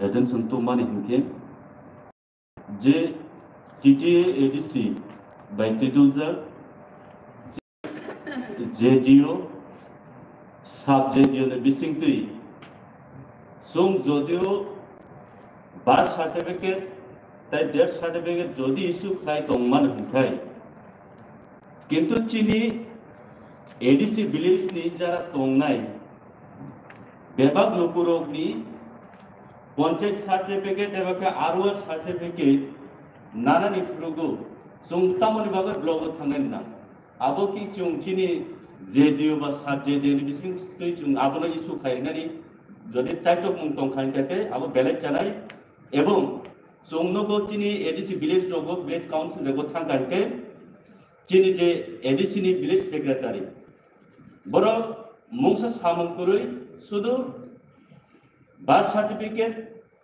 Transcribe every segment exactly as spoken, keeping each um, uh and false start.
attention tongmani hinkhe je T T A A D C bai twiduljak J D O, sub J D O ni bisingtwi chwng jodio birth certificate tai death certificate jodi issue khlai tongmani hwnkhai, kintu chini A D C village ni jara tongnai bebak lukurokni panchayat certificate eba khe R O R certificate nanani phrugo chwng tamoni bagwi blogo thangnai nang. Abo ki chwng chini J D O ba sub J D O ni bising twi chwng abono issue khainani jodi chaitok mung tong khain khe abo belai chanai ebong chwng nogo chini A D C village rogo village council rogo thang khain khe chini je A D C ni village secretary borok mungsa samung kwrwi sudu birth certificate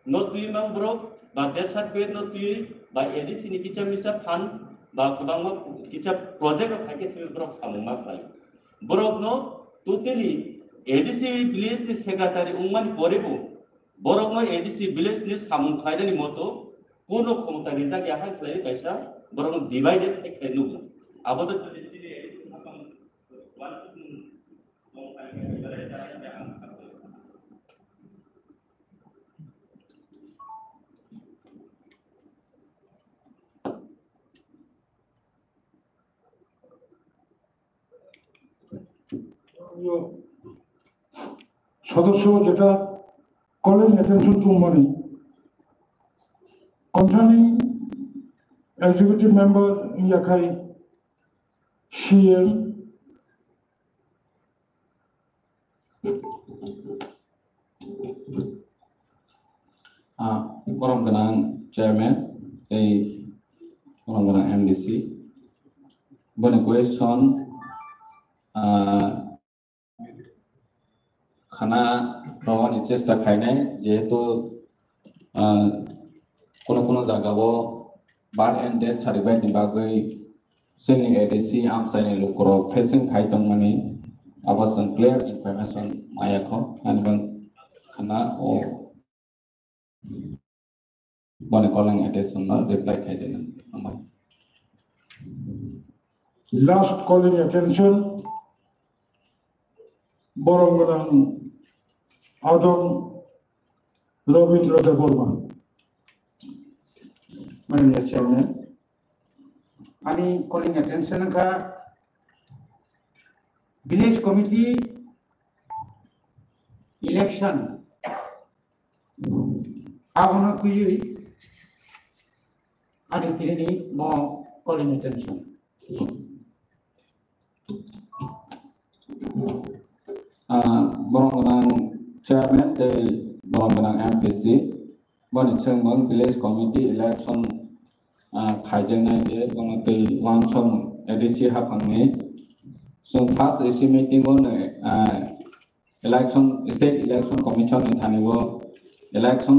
no twi mang borok ba death certificate no twi ba A D C ni kisa misa phan ba kwbangma kisa project rok hai khe simi borok samung ma khlai. Borok no totally A D C village ni secretary wngmani pore bo borok no A D C village ni samung khlainani moto kono khomota rijak ya hai khlai kaisa borok no divided hai khlai nugo. Abo to Yo, সদস্য যেটা calling attention to money concerning executive member yakhai C M Ah, borom gwnang chairman tei borom gwnang M D C. Boni question, ah, khana rwani chesta khainai, jehetu, ah, kono kono jagao birth and death certificate ni bagwi chini A D C amchaini lukurok facing khai tongmani abo chwng clear information maya kho, ani bang khana o boni calling attention no reply khai jana. Hambai. Last calling attention, borom gwnang Adong Robindra Debbarma. Manya Chairman, ani calling attention ka village committee election abono twiwi ani tini mo calling attention. Ah, borom gwnang chairman tei borom gwnang M P C, boni chwngmung village committee election, ah, khaijaknai je bono tei uansukmung A D C haphangni. Chwng first A C meeting o no, ah, election, state election commission ni thani o election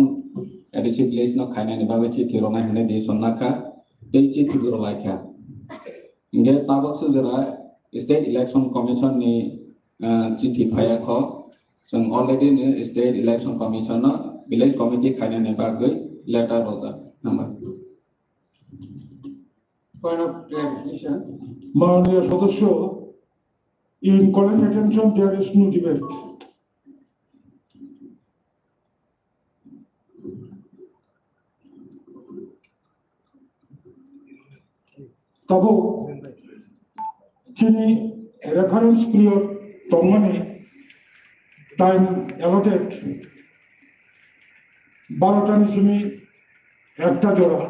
A D C village no khainani bagwi chithi rwnai hwnwi decision nakha tei chithi bo rwlaikha. Hingke tabok se jora State Election Commission ni, ah, chithi phaiya kho. Chwng already ni State Election Commission no village committee khainani bagwi letter rojak. Hambai. Point of clarification. মাননীয় সদস্য, in calling attention, there is no debate. Tabuk chini reference period tongmani time allotted barota ni simi ekta jora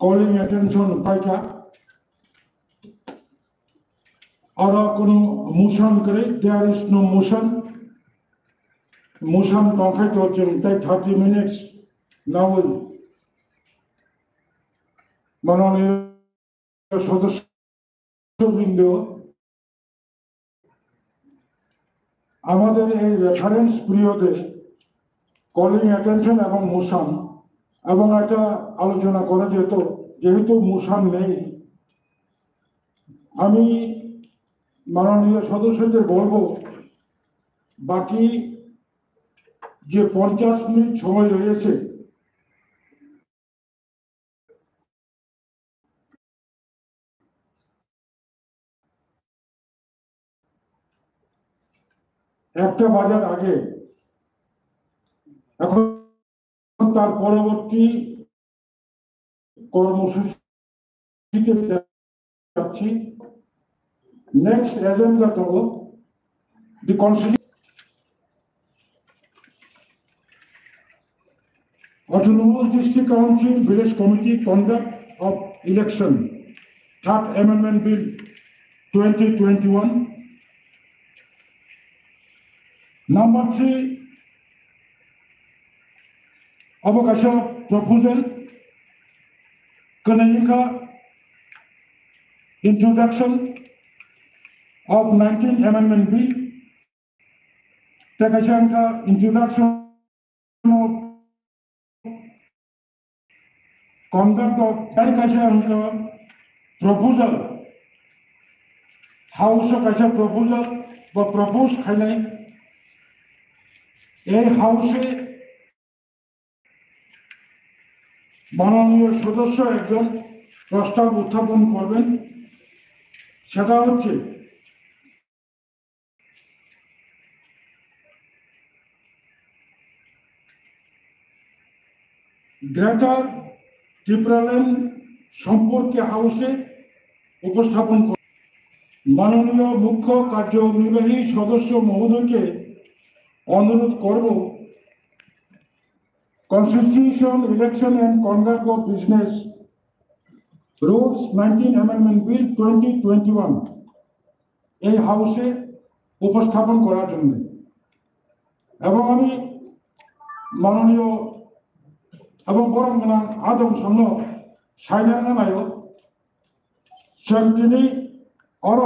calling attention paikha. Oro kunu motion kwrwi, there is no motion. Motion tongkhe to chwng tei thirty minutes nawi. মাননীয় সদস্যবৃন্দ, আমাদের এই রেফারেন্স পিরিয়ডে calling attention এবং মোশন এবং একটা আলোচনা করা যেত, যেহেতু মোশন নেই, আমি মাননীয় সদস্যদের বলবো বাকি যে পঞ্চাশ মিনিট সময় রয়েছে, একটা বাজার আগে, এখন তার পরবর্তী কর্মসূচিতে যাচ্ছি। Next agenda হলো the constitution Autonomous District Council Village Committee Conduct of Election, Third Amendment Bill twenty twenty-one. Number three, obo kaisa proposal kwnwi wngkha introduction of nineteen Amendment Bill, tei kaisa wngkha introduction of conduct of, tei kaisa wngkha proposal, House o kaisa proposal ba propose khainai, ei House e মাননীয় সদস্য একজন প্রস্তাব উত্থাপন করবেন, সেটা হচ্ছে গ্রেটার টিপ্রাল্যান্ড সম্পর্কে হাউসে উপস্থাপন কর-, মাননীয় মুখ্য কার্যনির্বাহী সদস্য মহোদয়কে অনুরোধ করব Constitution, Election and Conduct of Business Rules nineteen Amendment Bill twenty twenty-one এই হাউসে উপস্থাপন করার জন্য। এবং আমি মাননীয় এবং বরং গণাং আদম সংঘ সাইনার নানায়ক চৈতন্য অর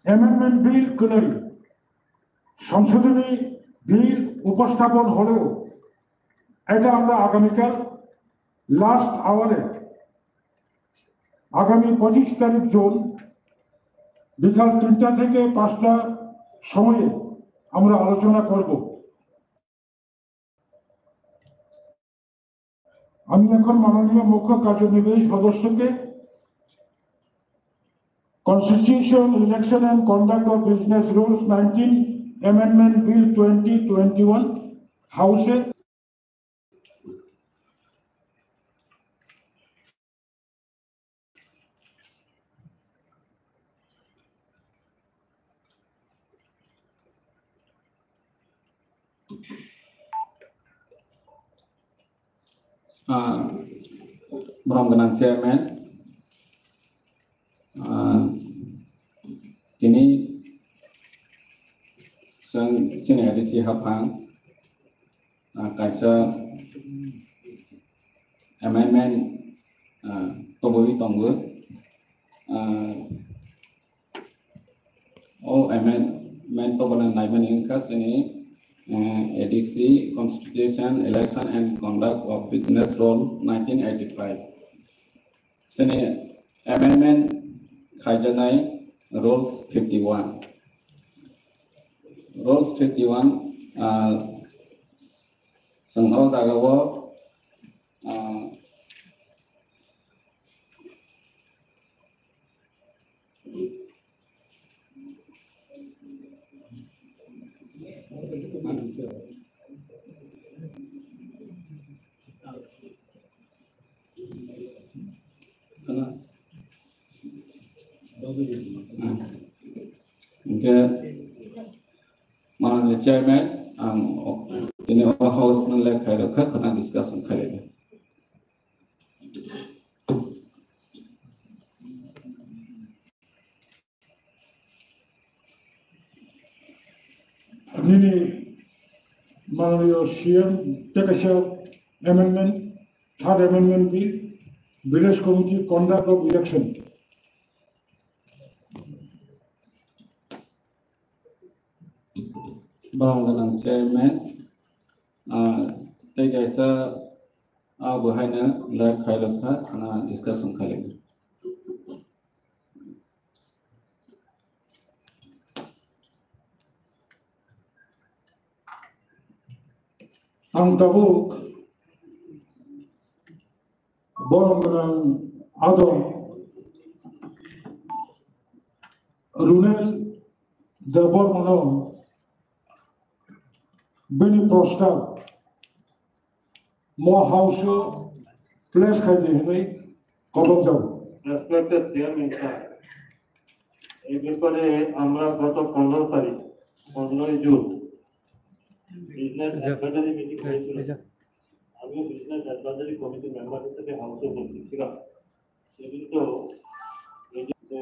অ্যামেন্ডমেন্ট বিল কুনই সংশোধনী বিল উপস্থাপন হলেও এটা আমরা আগামীকাল লাস্ট আওয়ারে, আগামী পঁচিশ তারিখ জুন বিকাল তিনটা থেকে পাঁচটা সময়ে আমরা আলোচনা করব। আমি এখন মাননীয় মুখ্য কার্যনির্বাহী সদস্যকে Constitution, Election and Conduct of Business Rules nineteen Amendment Bill twenty twenty-one হাউসে Ah, borom gwnang chairman, ah, tini chwng chini A D C haphang, ah, kaisa amendment, ah, tubui tongo. Ah, O amendment tobona naimani wngkha chini, eh, A D C Constitution, Election and Conduct of Business Rule nineteen eighty-five. Chini amendment khaijaknai Rules fifty-one. Rules fifty-one, ah, chwng o jagao, ah, Hingke, manani chairman, ang o, tini o house no le khairok kha, khana discussion khairok. Nini mananiyo C M tei kaisa amendment, third amendment bill, village committee conduct of election. Borok gwnang chairman, ah, tei kaisa, ah, bo haino live khairok kha, ah, discussion khairok. Ang tabuk borom gwnang adong Runel Debbarmano bini prostab mo house o place khai di hwnwi kokrok jago. Respected Chairman sir, এই ব্যাপারে আমরা গত পনেরো তারিখ, পনেরোই June business advisory meeting হয়েছিল। আমি business advisory committee member হিসেবে হাউসে উপস্থিত ছিলাম। সেদিন তো এই যে,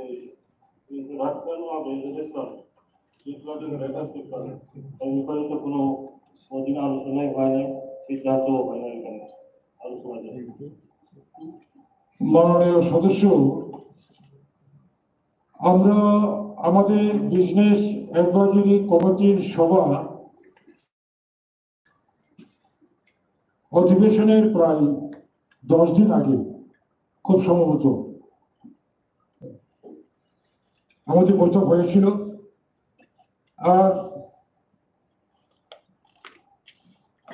এই যে রাজকারণ আর রেজুলেশন, বিপ্লবের ব্যাপার স্যাপার, এই ব্যাপারে তো কোনো কোনোদিন আলোচনাই হয় নাই, সিদ্ধান্তও হয় নাই এখানে আলোচনা। মাননীয় সদস্য, আমরা আমাদের বিজনেস অ্যাডভাইজারি কমিটির সভা অধিবেশনের প্রায় দশ দিন আগে খুব সম্ভবত আমাদের বৈঠক হয়েছিল। আর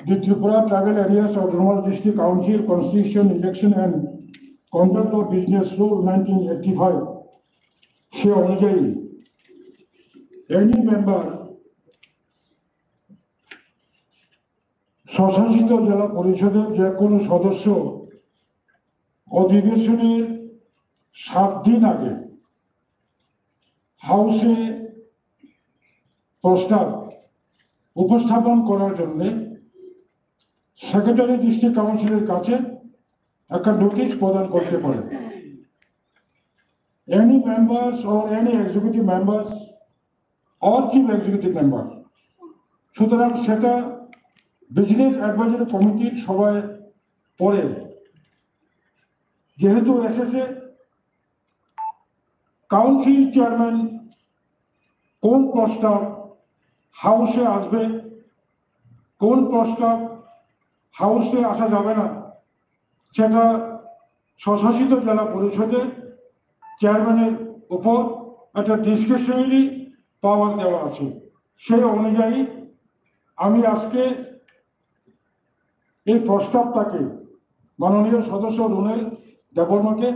The Tripura Tribal Areas Autonomous District Council Constitution, Election and Conduct of Business Rule nineteen eighty-five, সে অনুযায়ী এনি মেম্বার, স্বশাসিত জেলা পরিষদের যে কোনো সদস্য অধিবেশনের সাত দিন আগে হাউসে প্রস্তাব উপস্থাপন করার জন্য সেক্রেটারি ডিস্ট্রিক্ট কাউন্সিলের কাছে একটা নোটিশ প্রদান করতে পারে। Any members or any executive members or chief executive member, সুতরাং সেটা বিজনেস অ্যাডভাইজারি কমিটির সভায় পড়ে। যেহেতু এসেছে, কাউন্সিল চেয়ারম্যান কোন প্রস্তাব হাউসে আসবে, কোন প্রস্তাব হাউসে আসা যাবে না, সেটা স্বশাসিত জেলা পরিষদের চেয়ারম্যানের উপর একটা ডিসক্রিশনারি পাওয়ার দেওয়া আছে। সেই অনুযায়ী আমি আজকে এই প্রস্তাবটাকে মাননীয় সদস্য রুনেল দেববর্মাকে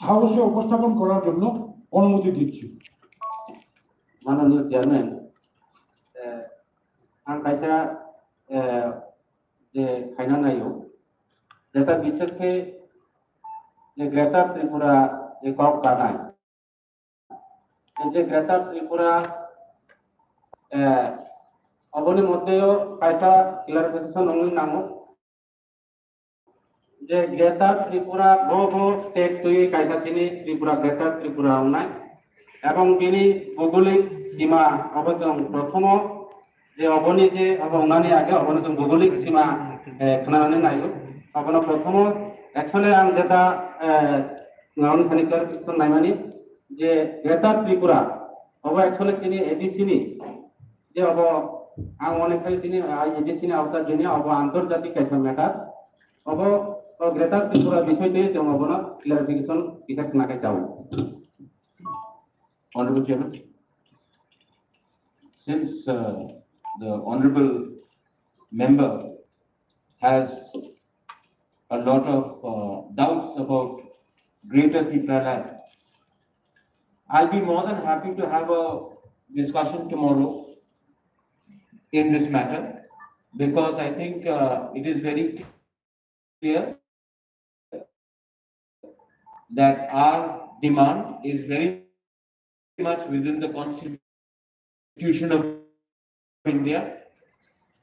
হাউসে উপস্থাপন করার জন্য অনুমতি দিচ্ছি। মাননীয় chairman, eh, ang kaisa, eh, je khaina naio, jeta bishesh khe je Greater Tripura je kok kanai, je Greater Tripura, eh, oboni moddheo kaisa clarification wngwi nango. Je Greater Tripura bo bo state twi kaisa chini Tripura, Greater Tripura wngnai. Ebong bini bhugolik sima obo chwng prothomo je oboni je obo wngnani age obono chwng bhugolik sima, eh, khwnanani naio. Obono prothomo actually ang jeta, eh, nang thani clarification naimani je Greater Tripura obo actually chini A D C ni je obo ang onek khai chini, ah, A D C ni awta dini obo antarjatik kaisa matter. Obo, o Greater Tripura bisoi twi chwng obono clarification kisa khna khe chao. Honorable Chairman, since, uh, the Honorable Member has a lot of, uh, doubts about Greater Tipraland, I'll be more than happy to have a discussion tomorrow in this matter, because I think, uh, it is very clear that our demand is very much within the Constitution of India.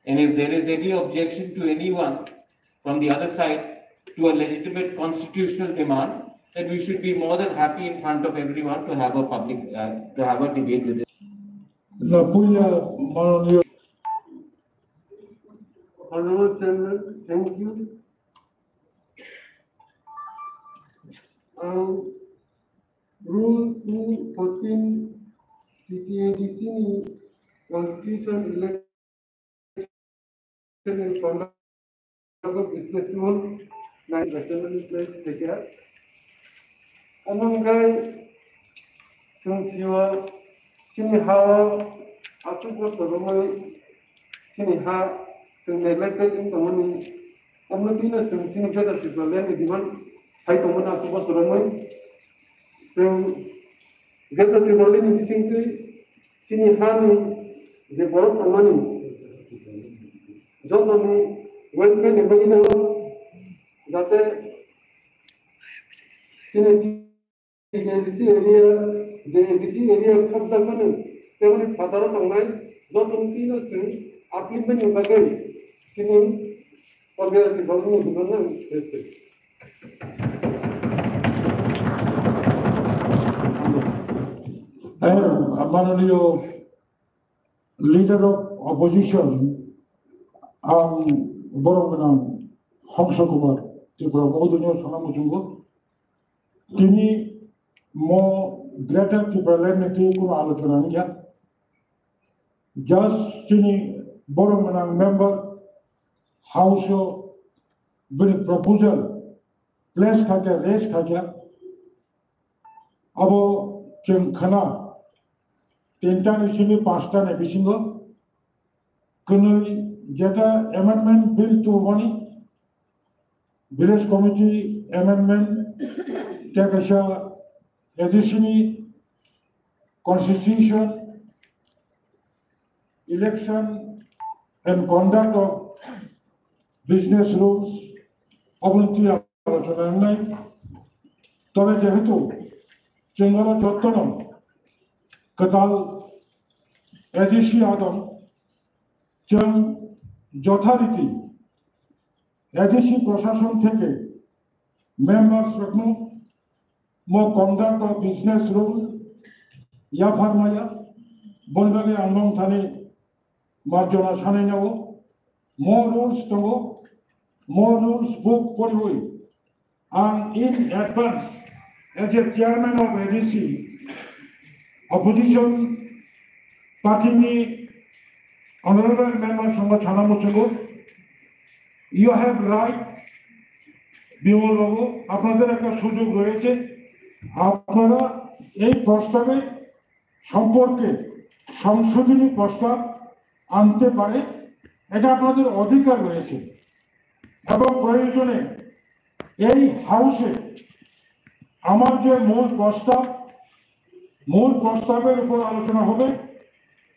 And if there is any objection to anyone from the other side to a legitimate constitutional demand, then we should be more than happy in front of everyone to have a public, uh, to have a debate with it. না, পইলা মাননীয় Honorable Chairman, thank you. Ang Rule two fourteen T T A D C ni Constitution, Election and Conduct of Business Rules nine national place taker. Among gai sung siwa sini hawa asuk ko toromoi sini ha chwng neglect khai tongmani, omo twi no chwng chini Greater Tipraland ni demand khai tongmani aswk bosor romwi. Chwng Greater Tipraland ni bisingtwi chini hani je borok tongmani jotoni welfare ni bagwi no jate chini A D C area, je A D C area khobjakmani, teboni phataro tongnai, jotoni twino chwng upliftment ni bagwi chini Congress ni bagwi no demand no ang request khaio. Eh, mananiyo Leader of Opposition, ang borok gwnang Hongso Kumar Tripura mogodonyo sana muchungo. Tini mo Greater Tipraland ni twi kuno alochona wngya. Just chini borok gwnang member House o bini proposal place khaikha, raise khaikha. Abo chwng khna tinta ni simi panchta ni bisingo kwnwi jeta amendment bill tubumani, village committee amendment, tei kaisa A D C ni constitution, election and conduct of business rules, oboni twi alochona wngnai. Tobe jehetu chwng oro jottono kwtal A D C adong, chwng jothariti A D C proshashon theke members rokno mo conduct of business rule yaphar maya, boni bagwi ang nong thani marjona sanai nago. Mo rules tongo, mo rules book poriwi ang in advance as a chairman of A D C opposition party ni honorable member songbo sana muchungo, you have right, Bimal বাবু, আপনাদের একটা সুযোগ রয়েছে, আপনারা এই প্রস্তাবে সম্পর্কে সংশোধনী প্রস্তাব আনতে পারে, এটা আপনাদের অধিকার রয়েছে। এবং প্রয়োজনে এই হাউসে আমার যে মূল প্রস্তাব, মূল প্রস্তাবের উপর আলোচনা হবে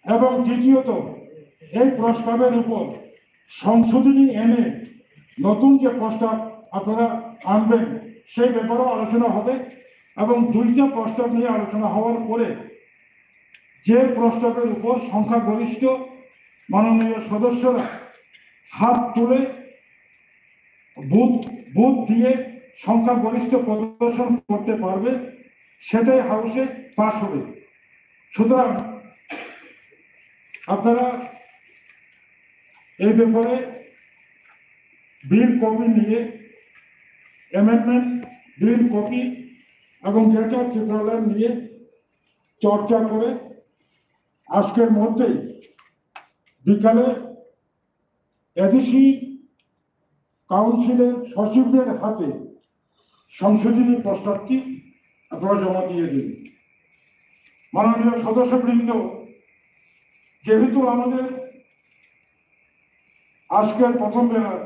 এবং দ্বিতীয়ত এই প্রস্তাবের উপর সংশোধনী এনে নতুন যে প্রস্তাব আপনারা আনবেন সেই ব্যাপারেও আলোচনা হবে এবং দুইটা প্রস্তাব নিয়ে আলোচনা হওয়ার পরে যে প্রস্তাবের উপর সংখ্যাগরিষ্ঠ মাননীয় সদস্যরা হাত তুলে ভোট ভোট দিয়ে সংখ্যাগরিষ্ঠ প্রদর্শন করতে পারবে, সেটাই হাউসে পাস হবে। সুতরাং আপনারা এই ব্যাপারে বিল কপি নিয়ে, অ্যামেন্ডমেন্ট বিল কপি এবং গ্রেটার ত্রিপুরাল্যান্ড নিয়ে চর্চা করে আজকের মধ্যেই বিকালে এডিসি কাউন্সিলের সচিবদের হাতে সংশোধনী প্রস্তাবটি আপনারা জমা দিয়ে দিন। মাননীয় সদস্যবৃন্দ, যেহেতু আমাদের আজকের প্রথম বেলার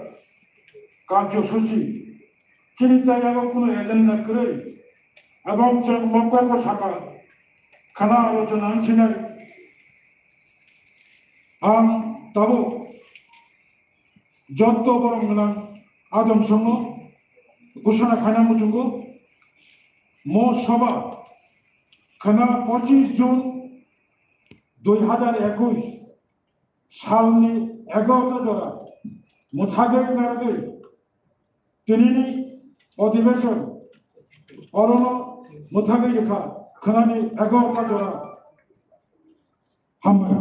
কার্যসূচি, চিনি তাই আরো কোনো এজেন্ডা করে এবং মন্তব্য থাকা খানা আলোচনা আনছি নাই। আম তাবো যত বরং গণাং আদম সঙ্গ ঘোষণা খানা মুচুঙ্গো মো সভা খানা পঁচিশ জুন দুই হাজার একুশ salni egarota jora mwthagwi narwgwi tinini odhibeson orono mwthagwi rwkha khwnani egarota jora. Hambai.